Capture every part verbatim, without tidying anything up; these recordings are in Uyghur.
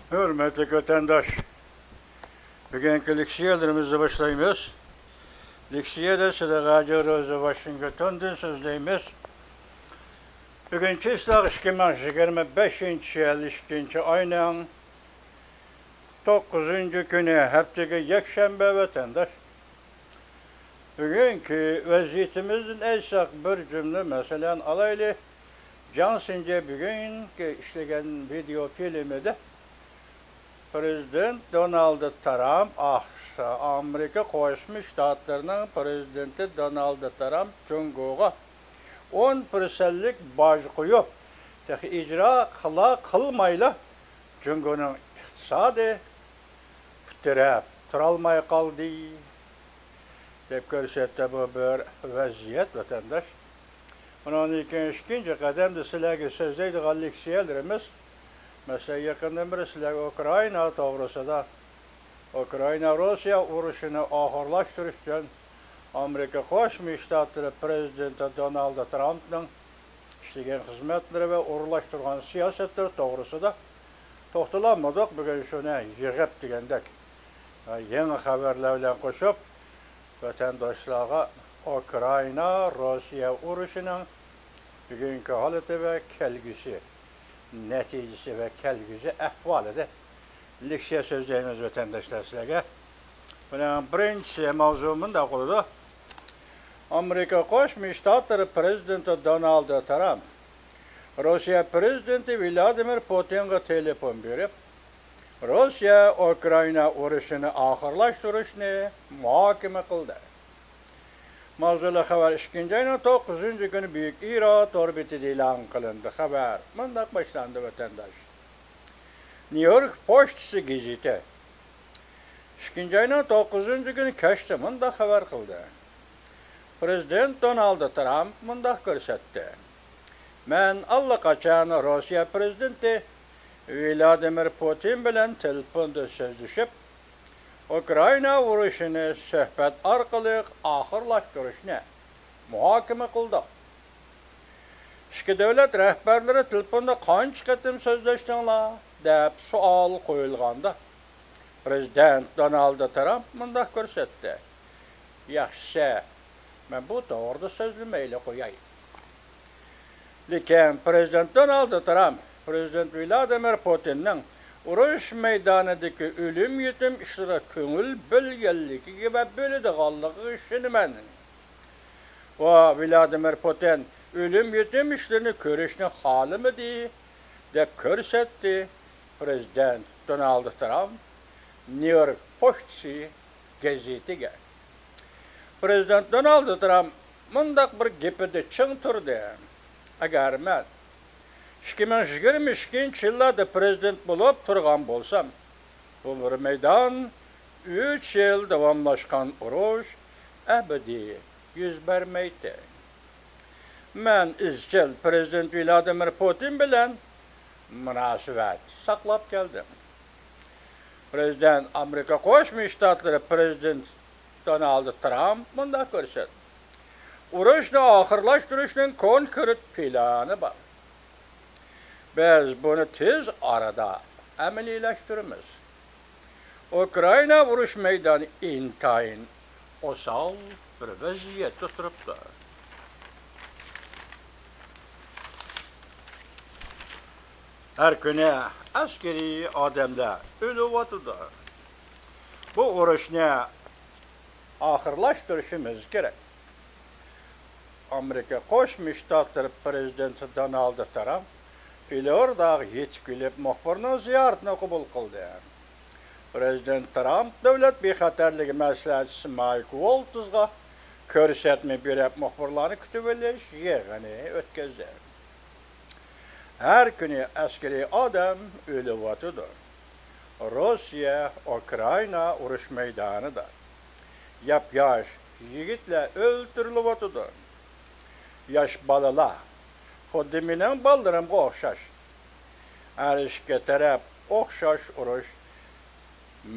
ھۆرمەتلىك ۋەتەنداش، بۈگۈنكى لېكسىيەلىرىمىزنى باشلايمىز. لېكسىيەدە سىلەرگە ھاجى روزى ۋاشىنگتوندىن سۆزلەيمىز. بۈگۈن چىسلاق ئىككى مىڭ يىگىرمە بەشىنچى يىل ئىككىنچى ئاينىڭ توققۇزىنچى كۈنى، ھەپتىگە يەكشەنبە، ۋەتەنداش. بۈگۈنكى ۋەزىيىتىمىزدىن ئېيتساق، بىر جۈملە مەسىلەن ئالايلى. جاڭ سىنجې بۈگۈنكى ئىشلىگەن ۋىدېئو فىلىمىدە پرېزىدېنت دونالد ترامپ، ئاھ، ئامېرىكا قوشما شتاتلىرىنىڭ پرېزىدېنتى دونالد ترامپ جۇڭگوغا ئون پىرسەنتلىك باج قويۇپ، تېخى ئىجرا قىلا قىلمايلا، جۇڭگونىڭ ئىقتىسادى پۇت تىرەپ تۇرالماي قالدى، دەپ كۆرسەتتى. بۇ بىر ۋەزىيەت، ۋەتەنداش. ئۇنىڭدىن كېيىن ئىككىنچى قەدەمدە سىلەرگە سۆزلەيدىغان لېكسىيەلىرىمىز، مەسىلەن، يېقىندىن بېرى سىلەرگە ئۇكرائىنا توغرىسىدا، ئۇكرائىنا روسىيە ئۇرۇشىنى ئاخىرلاشتۇرۇش ئۈچۈن ئامېرىكا قوشما شتاتلىرى پرېزىدېنتى دونالد ترامپنىڭ ئىشلىگەن خىزمەتلىرى ۋە ئورۇنلاشتۇرغان سىياسەتلىرى توغرىسىدا توختىلالمىدۇق. بۈگۈن شۇنى يىغىپ دېگەندەك، يېڭى خەۋەرلەر بىلەن قوشۇپ، ۋەتەنداشلارغا ئۇكرائىنا روسىيە ئۇرۇشىنىڭ بۈگۈنكى ھالىتى ۋە كەلگۈسى نەتىجىسى ۋە كەلگۈسى ئەھۋالىدا لېكسىيە سۆزلەيمىز، ۋەتەنداشلار، سىلەرگە. بۇنىڭ بىرىنچىسى ماۋزۇ مۇنداق بولىدۇ. ئامېرىكا قوشما شتاتلىرى پرېزىدېنتى دونالد ترامپ روسىيە پرېزىدېنتى ۋلادىمىر پۇتىنغا تېلېفون بېرىپ، روسىيە ئۇكرائىنا ئۇرۇشىنى ئاخىرلاشتۇرۇشنى مۇھاكىمە قىلدى. ماۋزۇلۇق خەۋەر ئىككىنچى ئاينىڭ توققۇزىنچى كۈنى بۈيۈك ئىرا تور بېتىدە ئېلان قىلىندى. خەۋەر مۇنداق باشلاندى، ۋەتەنداش. نيۇ يورك پوچتىسى گېزىتى ئىككىنچى ئاينىڭ توققۇزىنچى كۈنى كەچتە مۇنداق خەۋەر قىلدى. پرېزىدېنت دونالد ترامپ مۇنداق كۆرسەتتى. مەن ئاللىقاچان روسىيە پرېزىدېنتى ۋلادىمىر پۇتىن بىلەن تېلېفوندا سۆزلىشىپ، ئۇكرائىنا ئۇرۇشىنى سۆھبەت ئارقىلىق ئاخىرلاشتۇرۇشنى مۇھاكىمە قىلدۇق. ئىككى دۆلەت رەھبەرلىرى تېلېفوندا قانچە قېتىم سۆزلەشتىڭلار؟ دەپ سوئال قويۇلغاندا، پرېزىدېنت دونالد ترامپ مۇنداق كۆرسەتتى. ياخشىسى، مەن بۇ توغرىدا سۆزلىمەيلا قوياي. لېكىن پرېزىدېنت دونالد ترامپ پرېزىدېنت ۋلادىمىر پۇتىننىڭ ئۇرۇش مەيدانىدىكى ئۆلۈم يېتىم ئىشلىرىغا كۆڭۈل بۆلگەنلىكىگە ۋە بۆلىدىغانلىقىغا ئىشىنىمەن. ئۇ ۋلادىمىر پۇتىن ئۆلۈم يېتىم ئىشلىرىنى كۆرۈشنى خالىمىدى، دەپ كۆرسەتتى پرېزىدېنت دونالد ترامپ نيۇ يورك پوچتىسى گېزىتىگە. پرېزىدېنت دونالد ترامپ مۇنداق بىر گېپىدە چىڭ تۇردى. ئەگەر مەن ئىككى مىڭ يىگىرمە ئىككىنچى يىللاردا پرېزىدېنت بولۇپ تۇرغان بولسام، بۇ بىر مەيدان ئۈچ يىل داۋاملاشقان ئۇرۇش ئەبەدىي يۈز بەرمەيتتى. مەن ئىزچىل پرېزىدېنت ۋلادىمىر پۇتىن بىلەن مۇناسىۋەت ساقلاپ كەلدىم. پرېزىدېنت، ئامېرىكا قوشما شتاتلىرى پرېزىدېنتى دونالد ترامپ مۇنداق كۆرسەتتى. ئۇرۇشنى ئاخىرلاشتۇرۇشنىڭ كونكرېت پىلانى بار. بىز بۇنى تېز ئارىدا ئەمەلىيلەشتۈرىمىز. ئۇكرائىنا ئۇرۇش مەيدانى ئىنتايىن ئوسال بىر ۋەزىيەتتە تۇرۇپتۇ. ھەر كۈنى ئەسكىرىي ئادەملەر ئۆلۈۋاتىدۇ. بۇ ئۇرۇشنى ئاخىرلاشتۇرۇشىمىز كېرەك. ئامېرىكا قوشما شتاتلىرى پرېزىدېنتى دونالد ترامپ فلورىداغا يېتىپ كېلىپ، مۇخبىرنىڭ زىيارىتىنى قوبۇل قىلدى. پرېزىدېنت ترامپ دۆلەت بىخەتەرلىكى مەسلىھەتچىسى مايك ۋولتزغا كۆرسەتمە بېرىپ، مۇخبىرلارنى كۈتۈۋېلىش يىغىنى ئۆتكۈزدى. ھەر كۈنى ئەسكىرىي ئادەم ئۆلۈۋاتىدۇ. روسىيە، ئۇكرائىنا ئۇرۇش مەيدانىدا ياپياش يىگىتلەر ئۆلتۈرۈلۈۋاتىدۇ. ياش بالىلار، خۇددى مېنىڭ بالىلىرىمغا ئوخشاش. ھەر ئىككى تەرەپ ئوخشاش ئۇرۇش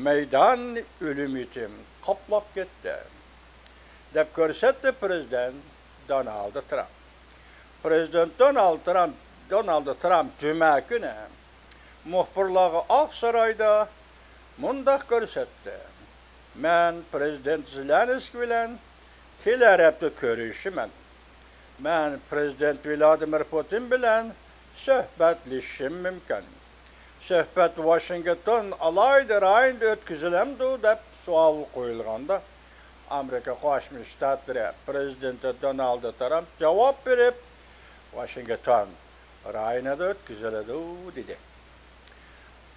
مەيدانىنى ئۆلۈم يېتىم قاپلاپ كەتتى، دەپ كۆرسەتتى پرېزىدېنت دونالد ترامپ. پرېزىدېنت دونالد ترامپ، دونالد ترامپ جۈمە كۈنى مۇخبىرلارغا ئاقسارايدا مۇنداق كۆرسەتتى: مەن پىرېزىدېنت زېلېنسكىي بىلەن تېلېئەرەبدە كۆرۈشىمەن. مەن پىرېزىدېنت ۋلادىمىر پۇتىن بىلەن سۆھبەتلىشىشىم مۇمكىن. سۆھبەت ۋاشىنگتون ئالاھىدە رايونىدا ئۆتكۈزۈلەمدۇ دەپ سوئال قويۇلغاندا، ئامېرىكا قوشما شتاتلىرى پىرېزىدېنتى دونالد ترامپ جاۋاب بېرىپ، ۋاشىنگتون رايونىدا ئۆتكۈزۈلىدۇ، دېدى.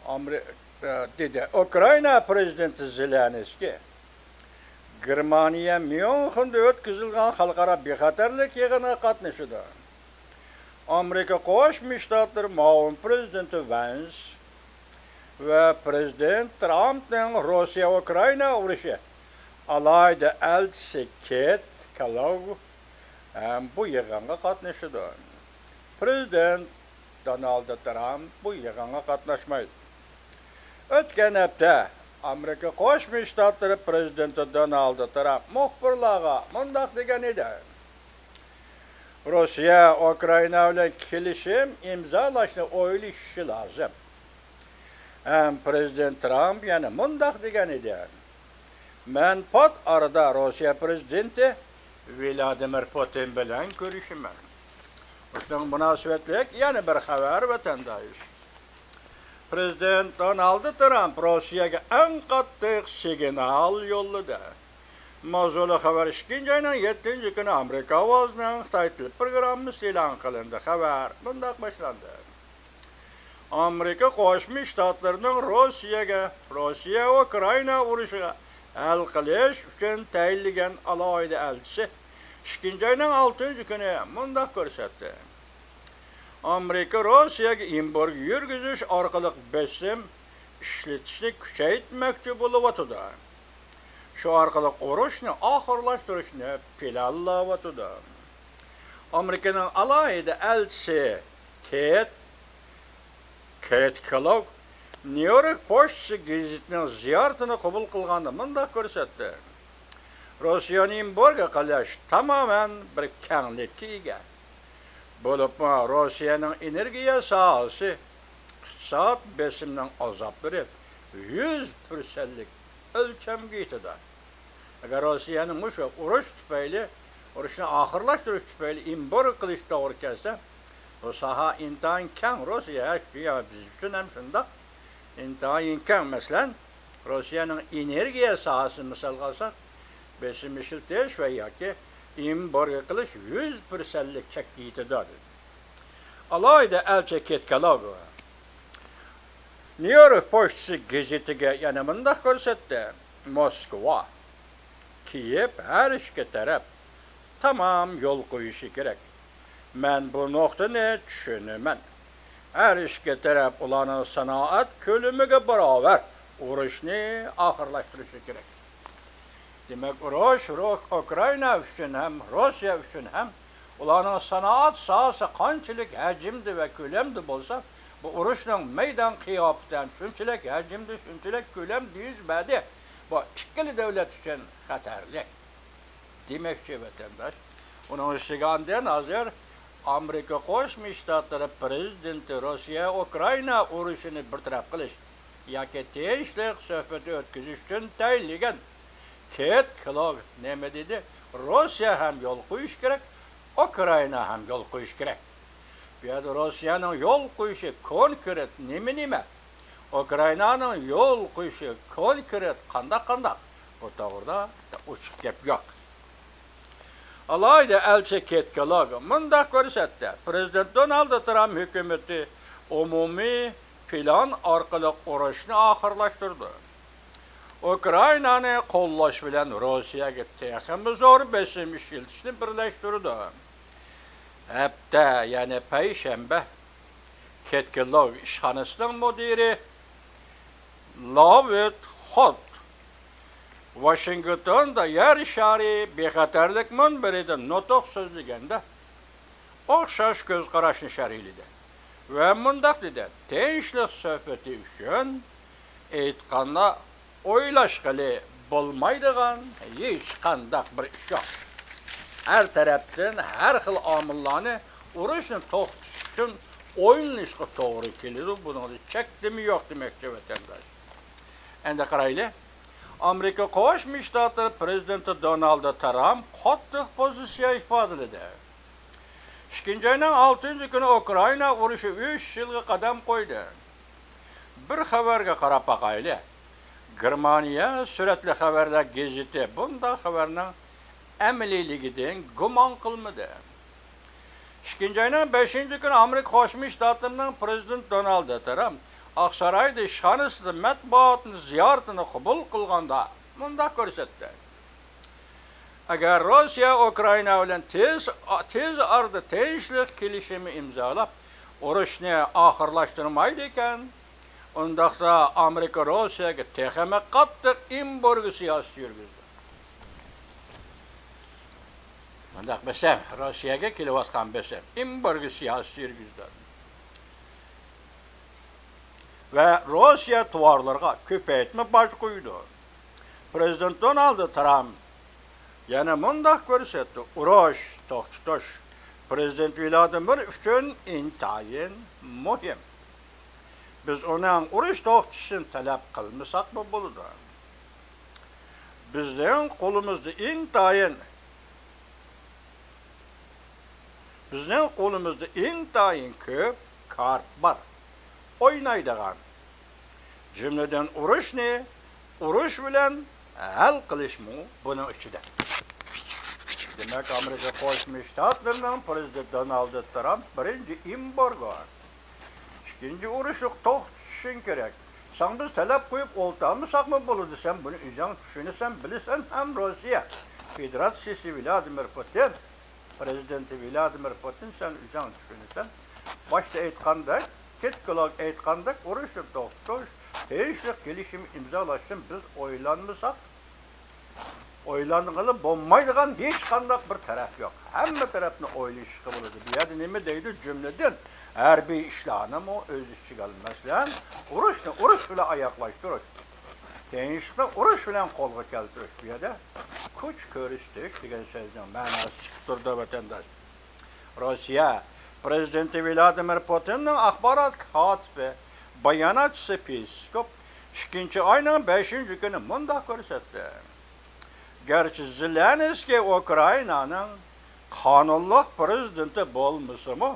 ئامېرى-، ئە، دېدى. ئۇكرائىنا پىرېزىدېنتى زېلېنسكىي گېرمانىيە ميۇنخېندا ئۆتكۈزۈلگەن خەلقئارا بىخەتەرلىك يىغىنىغا قاتنىشىدۇ. ئامېرىكا قوشما شتاتلىرى مۇئاۋىن پىرېزىدېنتى ۋانس ۋە پىرېزىدېنت ترامپنىڭ روسىيە-ئۇكرائىنا ئۇرۇشى ئالاھىدە ئەلچىسى كېت كاللوگ ھەم بۇ يىغىنغا قاتنىشىدۇ. پىرېزىدېنت دونالد ترامپ بۇ يىغىنغا قاتناشمايدۇ. ئۆتكەن ھەپتە ئامېرىكا قوشما شتاتلىرى پىرېزىدېنتى دونالد ترامپ مۇخبىرلارغا مۇنداق دېگەن ئىدى: روسىيە ئۇكرائىنا بىلەن كېلىشىم ئىمزالاشنى ئويلىشىشى لازىم. ھەم پىرېزىدېنت ترامپ يەنە مۇنداق دېگەن ئىدى: مەن پات ئارىدا روسىيە پىرېزىدېنتى ۋلادىمىر پۇتىن بىلەن كۆرۈشىمەن. مۇشۇنىڭغا مۇناسىۋەتلىك يەنە بىر خەۋەر، ۋەتەنداش. پىرېزىدېنت دونالد ترامپ روسىيەگە ئەڭ قاتتىق سىگنال يوللىدى. ماۋزۇلۇق خەۋەر ئىككىنچى ئاينىڭ يەتتىنچى كۈنى ئامېرىكا ئاۋازىنىڭ خىتاي تىل پروگراممىسىدا ئېلان قىلىندى. خەۋەر مۇنداق باشلاندى: ئامېرىكا قوشما شتاتلىرىنىڭ روسىيەگە، روسىيە-ئۇكرائىنا ئۇرۇشىغا ھەل قىلىش ئۈچۈن تەيىنلىگەن ئالاھىدە ئەلچىسى ئىككىنچى ئاينىڭ ئالتىنچى كۈنى مۇنداق كۆرسەتتى: ئامېرىكا روسىيەگە ئېمبارگو يۈرگۈزۈش ئارقىلىق بېسىم ئىشلىتىشنى كۈچەيتمەكچى بولۇۋاتىدۇ. شۇ ئارقىلىق ئۇرۇشنى ئاخىرلاشتۇرۇشنى پىلانلاۋاتىدۇ. ئامېرىكىنىڭ ئالاھىدە ئەلچىسى كېت، كېت كاللوگ نيۇ يورك پوچتىسى گېزىتىنىڭ زىيارىتىنى قوبۇل قىلغاندا مۇنداق كۆرسەتتى: روسىيەنى ئېمبارگو قىلىش تامامەن بىر كەڭلىككە ئىگە. بولۇپمۇ روسىيەنىڭ ئېنېرگىيە ساھەسى ئىقتىساد بېسىمىنىڭ ئازابلىرى يۈز پىرسەنتلىك ئۆلچەمگە يېتىدۇ. ئەگەر روسىيەنى مۇشۇ ئۇرۇش تۈپەيلى، ئۇرۇشنى ئاخىرلاشتۇرۇش تۈپەيلى ئېمبارگو قىلىش توغرا كەلسە، بۇ ساھە ئىنتايىن كەڭ. روسىيە ھەر، يا بىز ئۈچۈن ھەم شۇنداق ئىنتايىن كەڭ. مەسىلەن، روسىيەنىڭ ئېنېرگىيە ساھەسىنى مىسالغا ئالساق، بېسىم ئىشلىتىش ۋە ياكى ئېمبارگو قىلىش يۈز پىرسەنتلىك چەككە يېتىدۇ، دېدى. ئالاھىدە ئەلچى كېت كاللوگ نيۇ يورك پوچتىسى گېزىتىگە يەنە مۇنداق كۆرسەتتى: موسكۋا، كىيېۋ ھەر ئىككى تەرەپ تامام يول قويۇشى كېرەك. مەن بۇ نۇقتىنى چۈشىنىمەن. ھەر ئىككى تەرەپ ئۇلارنىڭ سانائەت كۆلىمىگە باراۋەر ئۇرۇشنى ئاخىرلاشتۇرۇشى كېرەك. دېمەك، ئۇرۇش رو-، ئۇكرائىنا ئۈچۈن ھەم، روسىيە ئۈچۈن ھەم، ئۇلارنىڭ سانائەت ساھەسى قانچىلىك ھەجىمدە ۋە كۆلەمدە بولسا، بۇ ئۇرۇشنىڭ مەيدان قىياپىتى ھەم شۇنچىلىك ھەجىمدە، شۇنچىلىك كۆلەمدە يۈز بەردى. بۇ ئىككىلا دۆلەت ئۈچۈن خەتەرلىك. دېمەكچى، ۋەتەنداش. ئۇنىڭ ئۈستىگە ئاندىن ھازىر ئامېرىكا قوشما شتاتلىرى پىرېزىدېنتى روسىيە-ئۇكرائىنا ئۇرۇشىنى بىر تەرەپ قىلىش ياكى تىنچلىق سۆھبىتى ئۆتكۈزۈش ئۈچۈن تەيىنلىگەن كېت كاللوگ نېمە دېدى؟ روسىيە ھەم يول قويۇش كېرەك، ئۇكرائىنا ھەم يول قويۇش كېرەك. بۇ يەردە روسىيەنىڭ يول قويۇشى كونكرېت نېمە نېمە؟ ئۇكرائىنانىڭ يول قويۇشى كونكرېت قانداق قانداق؟ بۇ توغرىدا ئوچۇق گەپ يوق. ئالاھىدە ئەلچى كېت كاللوگ مۇنداق كۆرسەتتى: پىرېزىدېنت دونالد ترامپ ھۆكۈمىتى ئومۇمىي پىلان ئارقىلىق ئۇرۇشنى ئاخىرلاشتۇرىدۇ. ئۇكرائىنانى قوللاش بىلەن روسىيەگە تېخىمۇ زور بېسىم ئىشلىتىشنى بىرلەشتۈرىدۇ. ھەپتە، يەنى پەيشەنبە، كېت كاللوگ ئىشخانىسىنىڭ مۇدىرى لاۋېت خوت ۋاشىنگتوندا يەر شارى بىخەتەرلىك مۇنبىرىدە نۇتۇق سۆزلىگەندە، ئوخشاش كۆز قاراشنى شەرھلىدى ۋە مۇنداق دېدى: تىنچلىق سۆھبىتى ئۈچۈن ئېيتقاندا، ئويلاشقىلى بولمايدىغان ھېچقانداق بىر ئىش يوق. ھەر تەرەپتىن ھەر خىل ئامىللارنى ئۇرۇشنى توختىتىش ئۈچۈن ئويلىنىشقا توغرا كېلىدۇ. بۇنىڭدا چەكلىمە يوق دېمەكچى، ۋەتەنداش. ئەمدى قارايلى. ئامېرىكا قوشما شتاتلىرى پرېزىدېنتى دونالد ترامپ قاتتىق پوزىتسىيە ئىپادىلىدى. ئىككىنچى ئاينىڭ ئالتىنچى كۈنى ئۇكرائىنا ئۇرۇشى ئۈچ يىلغا قەدەم قويدى. بىر خەۋەرگە قاراپ باقايلى. گېرمانىيە سۈرەتلىك خەۋەرلەر گېزىتى بۇنداق خەۋەرنىڭ ئەمەلىيلىكىدىن گۇمان قىلمىدى. ئىككىنچى ئاينىڭ بەشىنچى كۈنى ئامېرىكا قوشما شتاتلىرىنىڭ پرېزىدېنتى دونالد ترامپ ئاقسارايدا ئىشخانىسىدا مەتبۇئاتنى زىيارىتىنى قوبۇل قىلغاندا مۇنداق كۆرسەتتى. ئەگەر روسىيە ئۇكرائىنا بىلەن تېز، تېز ئارىدا تىنچلىق كېلىشىمى ئىمزالاپ، ئۇرۇشنى ئاخىرلاشتۇرمايدىكەن، ئۇنداقتا ئامېرىكا روسىيەگە تېخىمۇ قاتتىق ئېمبارگو سىياسىتى يۈرگۈزىدۇ. مۇنداق بېسىم، روسىيەگە كېلىۋاتقان بېسىم، ئېمبارگو سىياسىتى يۈرگۈزىدۇ. ۋە روسىيە تاۋارلىرىغا كۆپەيتمە باج قويىدۇ. پرېزىدېنت دونالد ترامپ يەنە مۇنداق كۆرسەتتى: «ئۇرۇش توختىتىش پرېزىدېنت ۋلادىمىر ئۈچۈن ئىنتايىن مۇھىم. بىز ئۇنىڭ ئۇرۇش توختىتىشىنى تەلەپ قىلمىساقمۇ بولىدۇ. بىزنىڭ قولىمىزدا ئىنتايىن، بىزنىڭ قولىمىزدا ئىنتايىن كۆپ كارت بار ئوينايدىغان. جۈملىدىن ئۇرۇشنى ئۇرۇش بىلەن ھەل قىلىشمۇ بۇنىڭ ئىچىدە.» دېمەك، ئامېرىكا قوشما شتاتلىرىنىڭ پرېزىدېنتى دونالد ترامپ بىرىنچى ئېمبارگو، ئىككىنچى ئۇرۇشنى توختىتىشىڭ كېرەك. ساڭا بىز تەلەپ قويۇپ ئولتۇرمىساقمۇ بولىدۇ، سەن بۇنى ئۆزۈڭ چۈشىنىسەن، بىلىسەن ھەم روسىيە فېدېراتسىيىسى ۋلادىمىر پۇتىن، پرېزىدېنتى ۋلادىمىر پۇتىن، سەن ئۆزۈڭ چۈشىنىسەن. باشتا ئېيتقاندەك، كېتكىلوگ ئېيتقاندەك، ئۇرۇشنى توختىتىش، تىنچلىق كېلىشىمى ئىمزالاش ئۈچۈن بىز ئويلانمىساق، ئويلانغىلى بولمايدىغان ھېچقانداق بىر تەرەپ يوق. ھەممە تەرەپنى ئويلىشىشقا بولىدۇ. بۇ يەردە نېمە دەيدۇ؟ جۈملىدىن ھەربىي ئىشلارنىمۇ ئۆز ئىچىگە ئالىدۇ. مەسىلەن، ئۇرۇشنى ئۇرۇش بىلەن ئاياغلاشتۇرۇش، تىنچلىقنى ئۇرۇش بىلەن قولغا كەلتۈرۈش. بۇ يەردە كۈچ كۆرسىتىش دېگەن سۆزنىڭ مەناسى چىقىپ تۇرىدۇ، ۋەتەنداش. روسىيە پرېزىدېنتى ۋلادىمىر پۇتىننىڭ ئاخبارات كاتىپى، باياناتچىسى پېسكوف ئىككىنچى ئاينىڭ بەشىنچى كۈنى مۇنداق كۆرسەتتى: «گەرچە زېلېنسكىي ئۇكرائىنانىڭ قانۇنلۇق پرېزىدېنتى بولمىسىمۇ،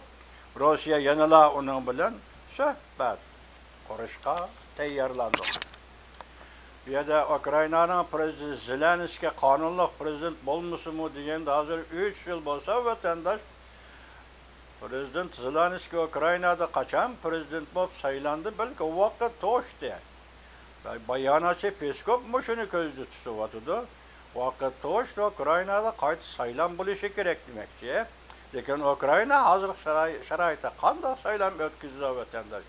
روسىيە يەنىلا ئۇنىڭ بىلەن سۆھبەت قۇرۇشقا تەييارلاندۇق.» بۇ يەردە ئۇكرائىنانىڭ پرېزىدېنتى زېلېنسكىي قانۇنلۇق پرېزىدېنت بولمىسىمۇ دېگەندە، ھازىر ئۈچ يىل بولسا، ۋەتەنداش، پرېزىدېنت زېلېنسكىي ئۇكرائىنادا قاچان پرېزىدېنت بولۇپ سايلاندى؟ بەلكى ۋاقىت توشتى. باياناتچى پېسكوف مۇشۇنى كۆزدە تۇتۇۋاتىدۇ. ۋاقىت توشتى، ئۇكرائىنادا قايتا سايلام بولۇشى كېرەك دېمەكچى. لېكىن ئۇكرائىنا ھازىرقى شارائ-، شارائىتتا قانداق سايلام ئۆتكۈزىدۇ، ۋەتەنداش؟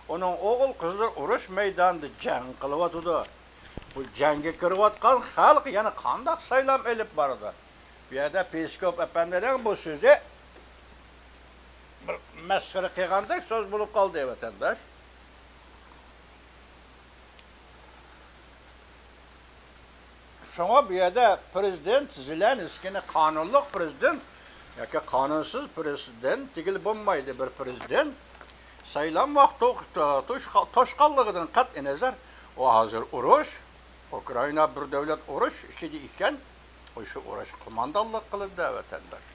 ئۇنىڭ ئوغۇل-قىزلىرى ئۇرۇش مەيدانىدا جەڭ قىلىۋاتىدۇ. بۇ جەڭگە كىرىۋاتقان خەلق يەنە قانداق سايلام ئېلىپ بارىدۇ؟ بۇ يەردە پېسكوف ئەپەندىنىڭ بۇ سۆزى بىر مەسخىرە قىلغاندەك سۆز بولۇپ قالدى، ۋەتەنداش. شۇڭا بۇ يەردە پرېزىدېنت زېلېنسكىينى قانۇنلۇق پرېزىدېنت ياكى قانۇنسىز پرېزىدېنت دېگىلى بولمايدۇ. بىر پرېزىدېنت سايلام ۋاقتى توش-، توشقانلىقىدىن قەتئىينەزەر، ئۇ ھازىر ئۇرۇش، ئۇكرائىنا بىر دۆلەت ئۇرۇش ئىچىدە ئىكەن، ئۇ شۇ ئۇرۇش قوماندانلىق قىلىدۇ، ۋەتەنداش.